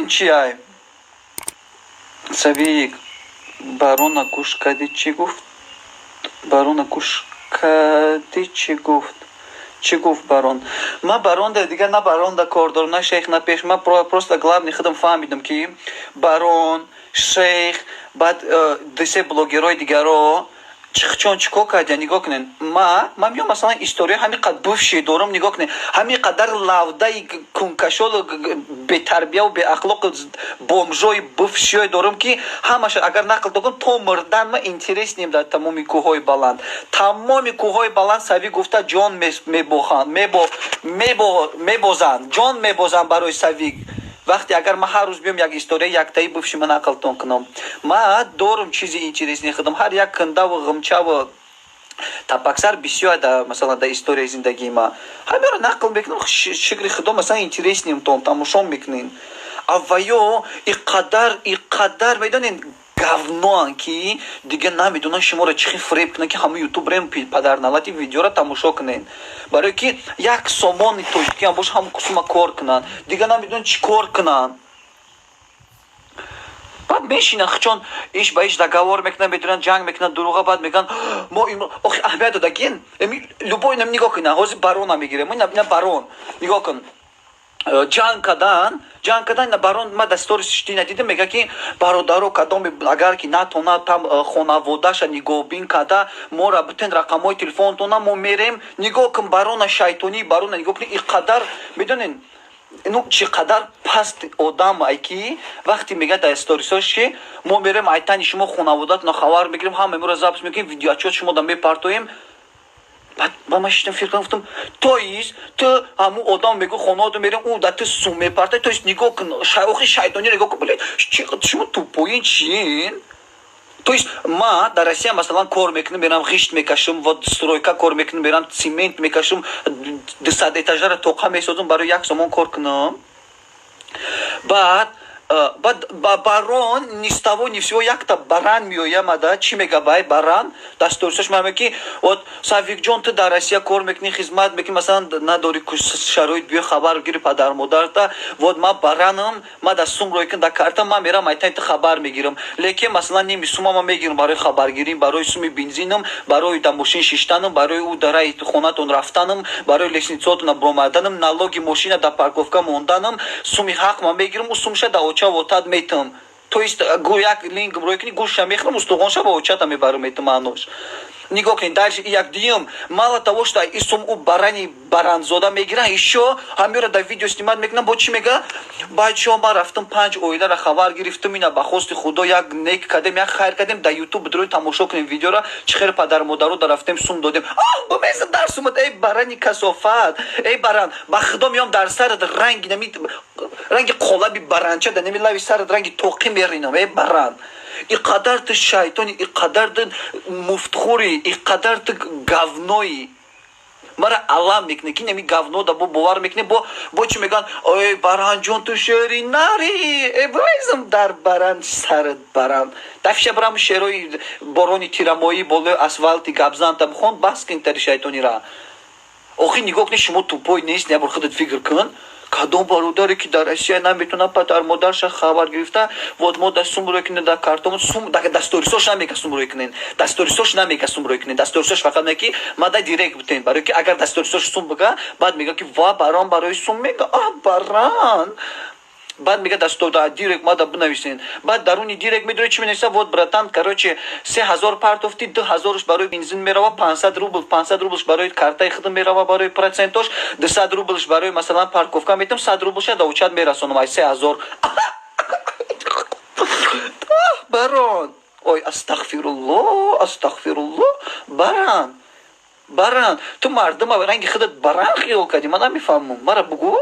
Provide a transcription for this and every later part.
Медонед, чи ай? Савик, барона гӯш кардӣ, чӣ гуфт? Барона гӯш кардӣ, чӣ гуфт? Чӣ гуфт барон? Ма баронда дигар, на баронда кор дорам, на шейх, на пеш. Ма просто главный худам фаҳмидам, ки барон, шейх, баъд дусе блогерҳои дигаро чон чӣ кор кардя. Нигоҳ кунед, ма меём, масалан, история ҳамин қад бывший дорам. Нигоҳ кунед, ҳамин қадар лавдаи кункашолу бетарбияву беахлоқу бомжои бывший ой дорам, ки ҳамаша агар нақл кунам, то мурдан ма интересный ем. Дар тамоми кӯҳҳои баланд, тамоми кӯҳҳои баланд Савӣ гуфта ҷон мебоханд, мебозанд, ҷон мебозанд барои Савик. Вақте агар ман ҳар рӯз биём, як история яктаи бывший ма нақлтон кунам, ма дорум чизи интересный худам. Ҳар як кундаву ғимчаву тапаксар бисёр да, масалан, дар историяи зиндагии ма ҳамеро нақл мекунам. Шукри Худо, масалан, интересный мтон тамошо мекунем. Авваё иқадар, иқадар, медонед, говно ан, ки дигар намедонанд шуморо чӣ хел фиреб кунанд, ки ҳама ютубрем падарналати видеоро тамошо кунед, барое ки 1 сомони тоҷикиам боша, ҳама кусума кор кунанд. Дигар намедонанд чӣ кор кунанд. Баъд мешинанд, чон иш ба иш договор мекунанд, медонанд, ҷанг мекунанд, дурӯға. Баъд мегӯянд: мо охи аҳамият додагин. Любой нам нигоҳ кунед, ҳозир барона мегирем. Ина барон, нигоҳ кун, ҷанг кардан, ҷанг кардан. Ина барон, ма дар сторис шти надидам, мега, ки бародаро, кадом агар ки натонад там хонаводаша нигоҳбин карда, мора бутен рақамҳои телефонтона, мо мерем. Нигоҳ кун, барона шайтонӣ, барона нигоҳ кун, иқадар, медонед, ну, чӣ қадар паст одам ай, ки вақте мега дар сторисош, ки мо мерем, айтани шумо хонаводатона хабар мегирем, ҳама моро запись мекунем, видеоотчёт шумо да мепартоем. Ба ман шиштам, фикр кардам, гуфтам: то есть ту ҳамун одам мегӯ, хонаото мерем, ӯ да ту сум мепартай. То есть нигоҳ кун, охи шайтони нигоҳ кун. Блядь, шумо тупой ин чиин? То есть ма дар Россия, масалан, кор мекунам, мерам, ғишт мекашам, вот стройка кор мекунам, мерам, цемент мекашам, 200 этажара тоқа месозам, барои 1 сомон кор кунам. Баъд барон ни с того ни с сего якта баран меоямада, чӣ мега? Бай баран дар сторисош мега, ки вот, Савикҷон, ту дар Россия кор мекунӣ, хизмат мекунӣ, масалан, надори шароит, биё, хабар гири падар модарта. Вот ма баранам, ма дар сум рой кун дар карта, ма мерам, айтани ту хабар мегирам, лекин, масалан, ними сума ма мегирам барои хабаргирӣ, барои суми бензинам, барои дар мошин шиштанам, барои ӯ дараи хонатон рафтанам, барои лестницаотона бромаданам, налоги мошина дар парковка монданам, суми ҳақ ма мегирам, ӯ сумша дар оча вотад метам. То есть як линк рой кунӣ, гӯшша мехӯрам, устухонша ба очата мебарам, метам маънош. Нигоҳ кунед, дальше як диюм, мало того что и сум ӯ барани баранзода мегиран, ещё ҳамеро дар видео снимать мекунам. Бо чӣ мега? Бачаҳо, ман рафтам, панҷ оилара хабар гирифтам, ина ба хости Худо як нек кардем, як хайр кардем, дар Ютуб бидрои, тамошо кунем видеора, чӣ хел падару модаро да рафтем, сум додем. Бумеза дар сумат, эй барани касофат, эй баран, ба Худо меём, дар сарат ранги нами ранги қолаби баранча, дар нами лави сарат ранги тоқӣ меринам. Эй баран, иқадар ту шайтони, иқадар ту муфтхӯри, иқадар ту говно ӣ, мара алам мекунӣ, ки нами говно да бо бовар мекунӣ. Бо чӣ мегӯянд? Ой, баранҷон, ту шери нари, э бирезам дар баран сарат, баран дафиша барам, шерои борони тирамоӣ болои асфалти гапзанта бихон, бас кун тари шайтонира. Охи, нигоҳ кунед, шумо тупой нест, ябор худат фикр кун: кадом бародаре, ки дар Россия наметавонад падар модарша хабар гирифта, вот мо да сум рӯй кунед дар картом сум. Дар сторисош намега сум рӯй кунед, дар сторисош намега сум рӯй кунед, дар сторисош фақат мега, ки ма да директ бутен, барое ки агар дар сторисош сум бига, баъд мега, ки ва барон барои сум мега, а баран. Баъд мега да директ мада бинависен. Баъд даруни директ медони, чӣ менависа? Вот, братан, короче, 3000 партофти, 2000ш барои бензин мерава, 500 рубл, 500 рублш барои картаи худам мерава, барои процентош, 200 рублш барои, масалан, парковка метам, 100 рублша да учат мерасонам ай 3000. Барон, ой, астағфирулло, астағфирулло, баран, баран, ту мардума ранги худат баран хиёл кардӣ, ман намефаҳмам. Мара бугӯ,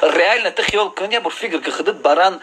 реально ту хиёл кун, я бор фикр ки худат баран.